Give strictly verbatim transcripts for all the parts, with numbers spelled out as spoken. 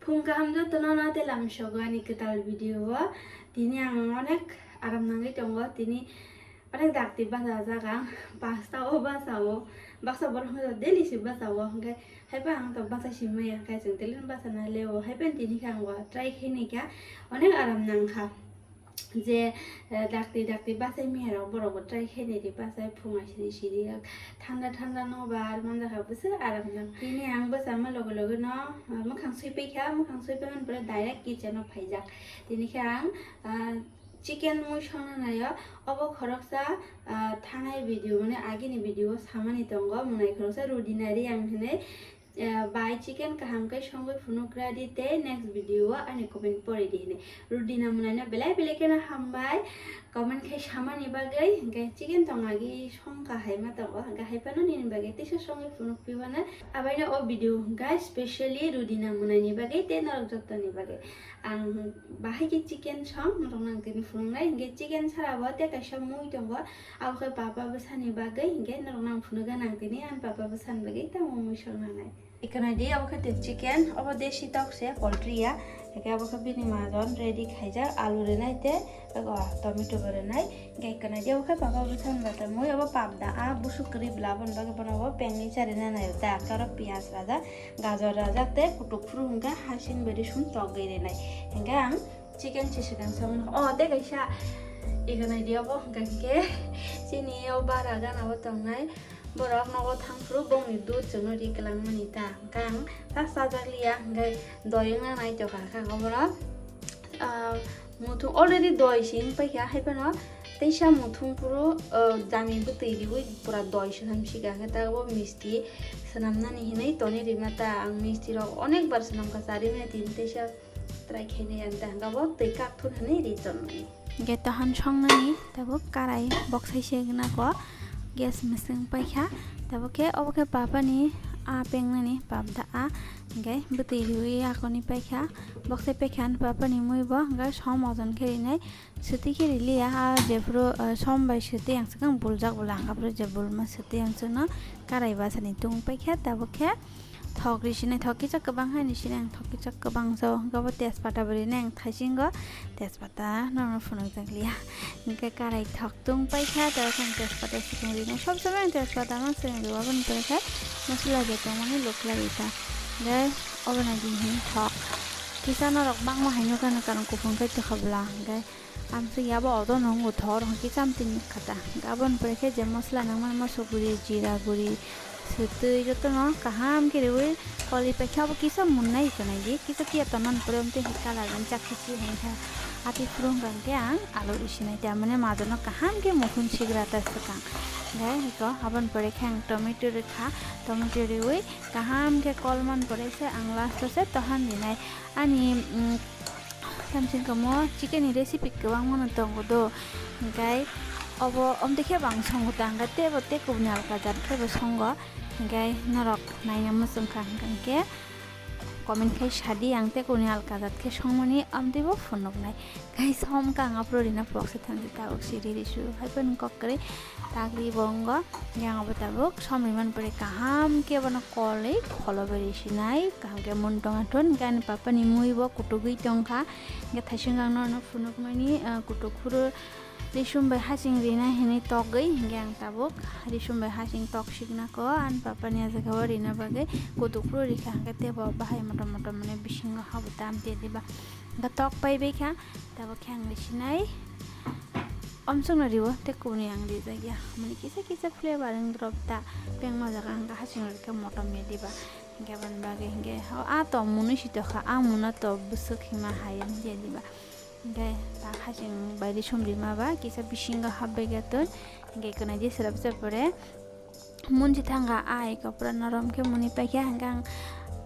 Phung kaham jotono no tei lamsogo ani kwtal video o. Tini ang onek aram nangwi tongo. Tini onek dakti bachajak ang. Pasta o bachao. Baksa borok hwnjak daily se bachao. Hwnkhe haiphano ang to bacha simaya. Hwnkhe chwng daily no bachana leo. Haiphano tini khe ang o try khainai kha. Onek aram nangkha. Je, eh, dakti dakti bachai miyarok borokbo try khainai di bachai phung aisiri siri thanda thanda no bar manjakha bwswk aram nang. Tini ang bwchama loge loge no, eh, mwkhang sui paikha, mwkhang sui paimani pore direct kitchen o phaijak. Tini khe ang, ah, chicken mui songna naio, obo khoroksa, ah, thanai video mane agini video o samani tongo, mwnai khoroksa rudina ri ang hinwi. Eh, bai chicken kaham khe songwi phunukra di tei next video o ani comment pori di hinwi. Rudina mwnaino belai belai kheno hambai comment khe samani bagwi, hwnkhe chicken tong agi songkha hai ma tongo, hwnkhe haiphano nini bagwi teisa songwi phunuk phibano. Abaino o video hwnkhe specially Rudina mwnaini bagwi tei norok jottoni bagwi. Ang bahai khe chicken song norok nang tini phunuknai, hwnkhe chicken sara bo tei kaisa mui tongo, abo khe papa bwsani bagwi, hwnkhe norok nang phunukgwi nang tini ani papa bwsani bagwi tamo mui song nangnai. Ekheno di abo khe tei chicken, obo desi tok se poultry ya, hwnkhe abo khe bini majon ready khaijak, alu rinai tei ego tomato bo rinai, hwnkhe ekheno di abo khe papa bwsani bagwi mui obo pap da a busuk kwrwi bwla aboni bagwi bono obo pengwi cha rina naio ta, aro piyaj rajak, gajor rajak tei kutuk phuru hwnkhe hasing bai risum togwi rinai. Hwnkhe ang chicken se swkang songno, o tei kaisa ekheno di obo hwnkhe chini o bara gana o tongnai borok nogo thang phuru bongni dud chwngno ri kwlangmani ta, hwnkhe ang ta chajak liya, hwnkhe doi wngna naitokha kha oborok. Ah, muthung already doi se wng paikha, haiphano teisa muthung phuru, ah, jami bwtwi riwi pura doi swnam sika khe ta obo misti swnamnani hinwi toni rima ta. Ang misti rok onek bar swnamkha, charimani tini teisa try khainai ang ta, hwnkhe bo twi kak thun hinwi ri tonmani. Hwnkhe tohan songnani tabuk karai boksai se gwnako gas mwswng paikha, tabuk khe obo khe papani a pengnani pap da a, hwnkhe bwtwi riwi akoni paikha, boksai paikha ani papani mui bo, hwnkhe som ojon khe rinai. Swtwi khe riliya, a jephuru, ah, som bai swtwi ang swkang buljak bwla, hwnkhe aphuru je bulma swtwi ang chwngno karai bachani tung paikha, tabuk khe thok risinai, thok kisa kwbang hai risinai ang, thok kisa kwbang jo, hwnkhe bo tejpata bo rinai ang thaisingo, tejpata norokno phunukjak liya, hwnkhe karai thok tung paikha, tabuk khe ang tejpata swkang rinai, sob somoi ang tejpata ma swkang rio, aboni pore khe mosola je tongmani luklai ta, hwnkhe obo nai di hinwi thok kisa norok bangma hai nukha nukha rang kuphang khe tokha bwla, hwnkhe Amswk ya bo odo no wngo thor hwnkhe chamtwi nukha ta. Aboni pore khe je mosola nangmani moso guri, jira guri, swtwi jotono kaham khe riwi koli paikhe abo kisa munnai hwnwi di. Kisa phiya tonmani pore amtwi hai colour wngjak khe si hwnkhe atwi phuru hwnkhe ang alu risinai ta. Mane majono kaham khe mukhun sigra ta swkang. Hwnkhe hiko aboni pore khe ang tomato rwkha, tomato riwi kaham khe kolmani pore se ang last o se tohan rinai. Ani, mm, Tamsing kamo chicken ni recipe kwbangma no tongo do, hwnkhe obo omtwi khe bo ang songo ta, hwnkhe teibo tei kubuni alka jat khe bo songo, hwnkhe norok naina muchung kha hwnkhe comment khai sadi, ang tei kubuni alka jat khe songmani omtwi bo phunuknai. Hwnkhe som kha ang aphuru rina pokse thansi tabuk siri risu hai phano kok kwrwi. Tagri bo wngo, yang abo tabuk somni man pore kaham khe bono kolwi kholo bai risinai, kaham khe mun tong athun, hwnkhe ani papani mui bo kutugwi tongkha, hwnkhe thaising ang norokno phunukmani, ah, kutuk phuru risum bai hasing rina hinwi togwi, hwnkhe ang tabuk risum bai hasing tok sikna ko ani papani ah jagao rina bagwi kutuk phuru rikha, hwnkhe teibo bahai motom motom mane bisingo habo tam tei diba, hwnkhe tok pai bai kha. Tabuk khe ang risinai. Omsokno riwo, tei kubuni ang rijak ya. Mani kisa kisa flavor wng drop ta. Pengma jaga ang hasing rikhe motom ya diba. Hwnkhe aboni bagwi hwnkhe, o, a to mwnwi si tokha, a muna to bwswk hima hai ya diba. Hwnkhe ta hasing bai risum rima ba, kisa bisingo hapbai ya tun. Hwnkhe kwnaidi srap srap pore. Munsi thangkha, ai kopra norom khe mwnwi paikha, hwnkhe ang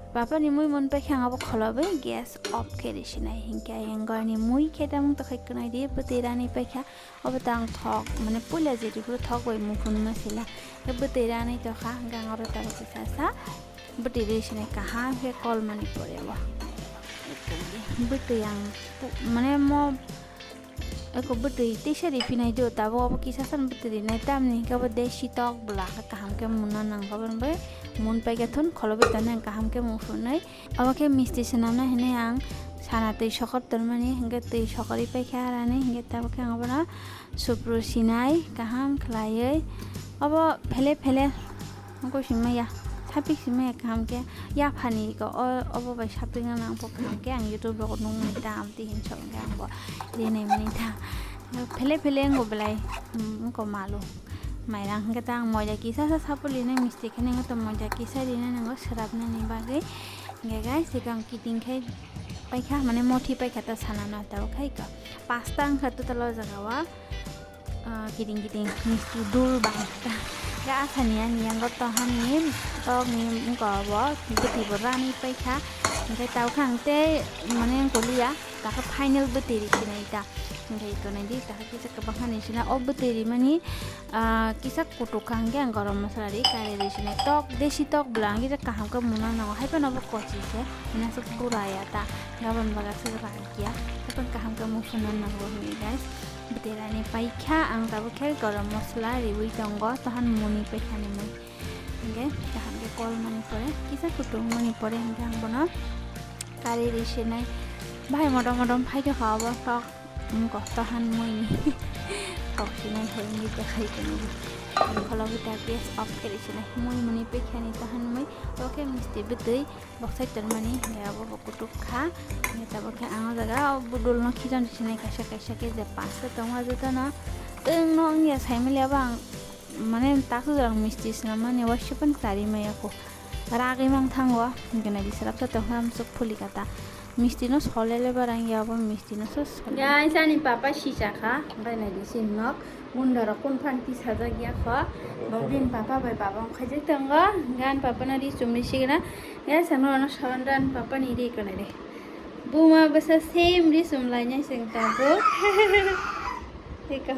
papani mui mwnwi paikha, ang abo kholobai gas off khe risinai, hinkhe ayang ani mui khe tamung tokhai kwnaidi bwtwi rani paikha, obo tang thok, mane puila jeriphuru thok bai mukhunma sila, khe bwtwi rani tokha, hwnkhe ang oro tabuk kisa sa bwtwi risinai kaham khe kolmani pore bo bwtwi ang pu-, mane mo Eko bwtwi teisa riphinai do, tabuk obo kisa san bwtwi rinai, tamni hwnkhe obo desi tok bwla khe kaham khe muna nang, obo bai mun paikha thun, kholobo tonwi ang kaham khe mung phunwi. Obo khe misti swnamna hinwi ang sana twi sokor tongmani, hinkhe twi sokorwi paikha arani, hinkhe tabuk khe ang obono supru sinai kaham khlaiwi. Obo phele phele wngkoi simi maya, sapik simi maya kaham khe yaphani ko o-, obo bai sapik nang po kaham khe ang YouTube rogo nukmani ta, amtwi hinwi sok hinkhe ang bo rinai mani ta. Phele phele wngkha belai, hmm, wngkha malu. Mairang hwnkhe ta ang moida kisa sa sapulini misti khe nang to moida kisa rina nango swrapnani bagwi. Hwnkhe guys, eko ang kiting khai paikha, mane mothi paikha ta sanano ta khai ka. Pasta wngkha total o jaga o, ah, kiting kiting misti dul bang kha. Ga asani ani yang go tohani tokni wngkha obo, bwtwi bo rani paikha. Hwnkhe tau kha ang tei mane wngkha liya. Takhe final bwtwi ri sinai ta. Hwnkhe tonai di, takhe kisa kwbangma ni sina. O bwtwi rimani, ah, kisa kutuk kha hwnkhe ang garam masala ri, kari ri sinai. Tok, desi tok bwla ang kisa kaham khe muna nango. Hai phano bo kochi se, hwnwi aswk bura ya ta. Gabon baga aswk rak ya. Hai phano kaham khe mung phunukna nango hwnwi, guys. Bwtwi rani paikha, ang tabuk khe garam masala riwi tongo. Tohan muni paikha ni mui. Hwnkhe kaham khe kol mani pore, kisa kutung mani pore hwnkhe ang bono kari ri sinai. Bahai modom modom phai tongkha obo tok, wngkha tohan mui ni tok sinai hai wngwi tongkha iko nini. Kholo kita gas off khe ri sinai. Mui muni pekha ni tohan mui, obo khe misti bwtwi bok sai tongmani, hwnkhe abo bo kutuk kha. Hwnkhe tabuk khe ang o jaga o budul no khijan ri sinai kaisa kaisa khe je pasta tongma jotono. Wng no wngya saimali abo ang Mane takhuk rang misti swnam mani waisa phano chari maya kho. Ragwi mang thango, hwnkhe nai di swrapsa tongkha amsuk phuli kata. Misti no solele barang ya bo misti no so sole. Guys, ani papa sisa kha, hwnkhe nai di sin nok. Gunda rok kun phan tisajak ya kho. Bo bini papa bai baba wng khaijak tongo. Gan papa no ri chumri signa. Guys, ano ano sawan dan papa ni ri kanai de. Buma bwsa same ri chum lai nai sing tabuk. Thik o.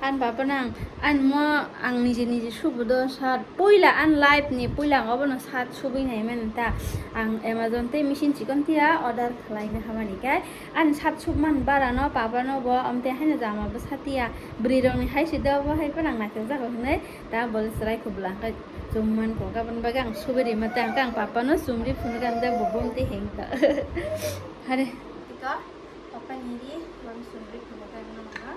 An baba nang, an mo ang niji niji subu do sat. Puila an life ni puila ang obono sat subui nai man ta. Ang Amazon tei machine chikon tia order khlai na hamani kai. An sat sub man bara no papa no bo amte haino jama bo satia. Bwrwi rok ni hai si do bo hai phano ang naithok jago hinwi ta bole chwrai kubla kai chum man ko. Gabon bagwi ang subui ri ma ta ang papa no chumri phunuk ang da bo bom te heng ta. Hare. Tika. Papa ni ri, bang sumri phunuk ang no mano.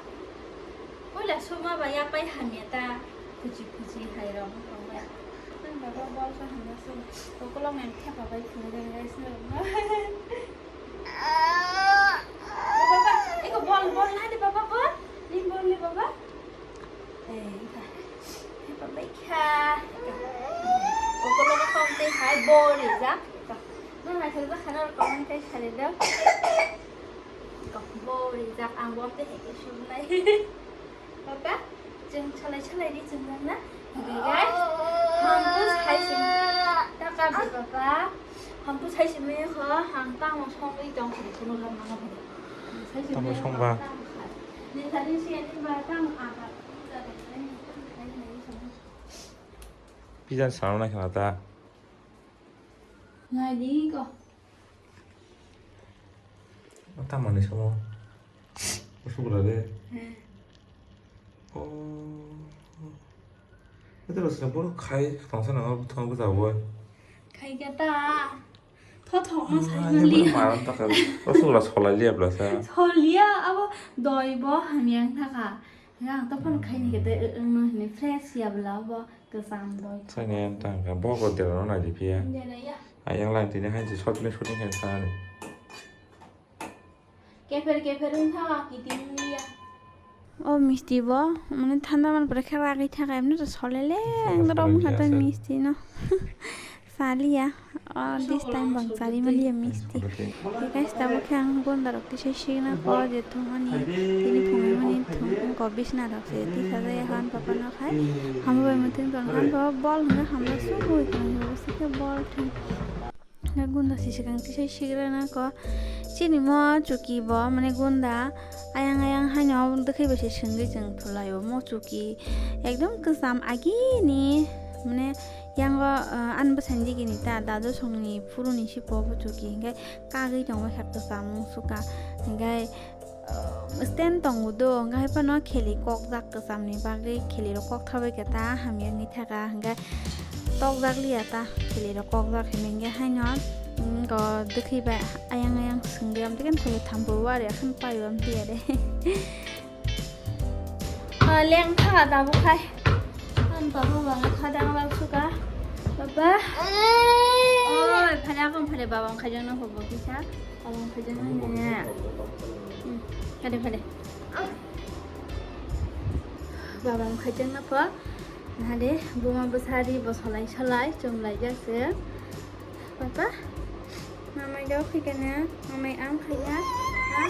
Puila suma ba ya pai hamya ta, phuchi phuchi hai rok no tong ya. Ang baba bol sa hamya se, ukulok nang thepa bai phunuk ang guys no. Baba, eko bol, bol na de baba, bol. Ni bol ni baba. Eh, ika. Ika baikha. Ika. Ukologo tong tei hai bo rijak. Ika. Nang naithok jak khana rok comment kai sari do. Ika bo rijak ang bo tei hai ke subnai. Papa, chwng salai salai di chwng nang na. Ika guys. Hampu sai sum. Taka bi papa. Hampu sai sum kho, ham tang songwi tong khri kuno lam nang. Sai sum. Tamo songba. Pijan sana nai khna ta. Nai di ko. Tamo ni somo. Usuk la de. He. Oh. Ito lo sila boro khai tongsa na thong bujabo. Khai kata. Thothokno Ah, saimaliya. Maran takha. Usuk la solai liya bla sa. Soliya abo doi bo hamyang thaka. Ang to phone khaini khe de, no hini fresh ya bla bo. Kwcham doi. Saini ang tang kha, bo ko dera no nai di phiya. Dera ya. Ayang lang tini hai je shot ni shooting hai sa ni. Kepher kepher wng tha, kiting wng ya. O misti bo, mane thanda man pore khe ragwi thaka, emni to solele, ekdom solele khato asa. Misti no. Saliya. Oh, this time bang sari maliya misti. Guys, tabuk khe ang gunda rok tisai signa ko je thumani, tini phunui mani thum ko bisna rok se tisajak ya han papa no khai. Hambai muitu ton han papa bol hwnwi hamjak sugui tong sikhe bol thum. Gunda si swkang tisai sigrana ko. Chini mo chuki bo mane gunda ayang ayang haino dwkhai bai se swngwi chwng thulaio mo chuki. Ekdom kwcham agini mane Yango, ah, ani bwsani digini ta dadu songni phuruni sipo buchuki hinkhe kagwi tongma khe kwcham wng suka. Hinkhe, ah, stand tongo do, hinkhe hai phano kheli kokjak kwchamni bagwi kheli rok kok thabai khe ta hamya wngwi thaka. Hinkhe Tokjak liya ta, chili rok kokjak hinwi hwnkhe haino, mm, go dwkhwi bai ayang ayang swngwi amtwi khe thwi thampui wari akhan pai amtwi ya de. Ah, leng kha tabuk khai. Ang baba baba kha dang lak suka. Baba. Oi, phale akon phale baba ang khaijang na hobo kisa. Baba ang khaijang na ne. Hmm, phale phale. Baba ang khaijang na pho. Nade, buma bwsari bo solai solai chumlaijak se. Papa, mamai dok khaikana, mamai am khaiya. Ha?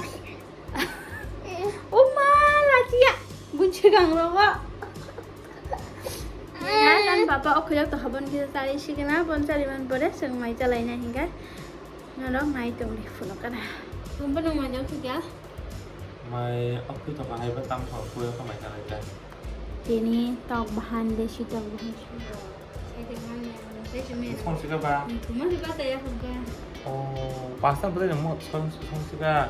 O ma, lachiya. Bunchi gang rogo. Ya, kan papa okhirok to habon kisa chari sikana, bon chari man pore, seng mai chalai na hinga. Norok nai tong di phunukana. Tumbo nang mai dok khaikya? Mai oktwi tongkha hai ba tam thok koi kha mai kanai ta. Tini tok bahan desi tok bahan. Song sika ba? Kuma sika ta ya hukka. Oh, pasta bwlai mo song song sika.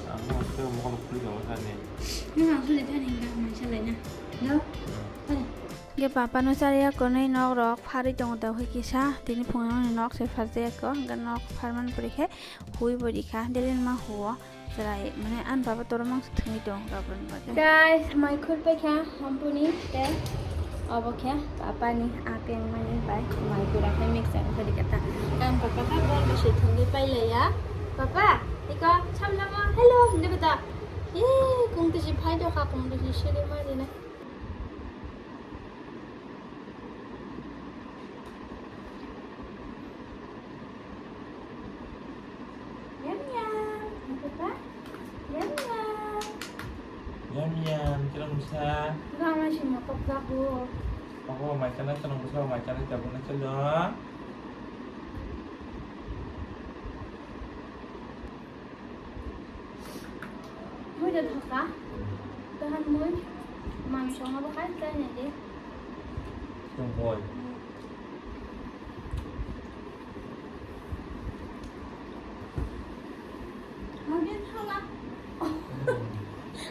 Mo sika mo kono kuli ga wasa ni. Ni ma suli thani ga mai salai na. No? Hadi. Ge papa no chariya konai nok rok pharwi tongo ta hoi kisa. Tini phungo ni nok se pharjaya ko. Ga nok pharman pore khe hui bo rikha. Delin ma huo. Chwrai, mane, ani baba toro mangsa thwngwi tongo, gabon bagwi. Guys, mai khulpai kha, hampuni, tei obo khe papani apeng mani bai mai pura khai mix ang khadi kata. Kan papa kha bon bisi thwngwi pailaiya. Papa, iko, samlamo, hello, hinwi kata. Ee, kung tisi phai do kha, kung tisi siri mari na. Yum yum. Apa? Yum yum. Yum yum. Chwla bwsa. Gama sima kok jago. Obo mai kana chwla bwsa mai kana jago na chwla. Mui da thoka. Tahan mui. Mangso nga bakai kai ne de. Tungkol. Mungkin thola.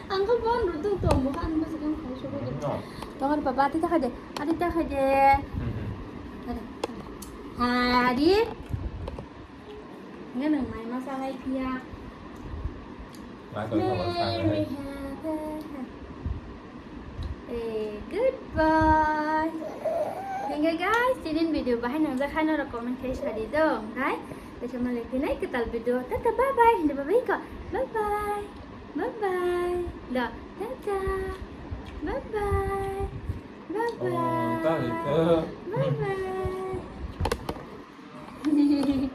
Ang ko bon rutuk to mo kan mo sikang khau suku de. No. Tongan papa ati ta khaje. Ati ta khaje. Mhm. Hari. Hari. Nga nang mai ma salai phiya. Mai koi kha ba sa Mary hai. Happy. Eh, good boy. Hingga guys, tinin video bahai nang jakha noro comment khai sadi dong, hai. Kaisa malai phinai kwtal video. Tata bye bye. Hindi bye bye ko. Bye bye. Bye bye. Da. Tata. Bye bye. Bye bye. Oh, tadi ke. Bye bye.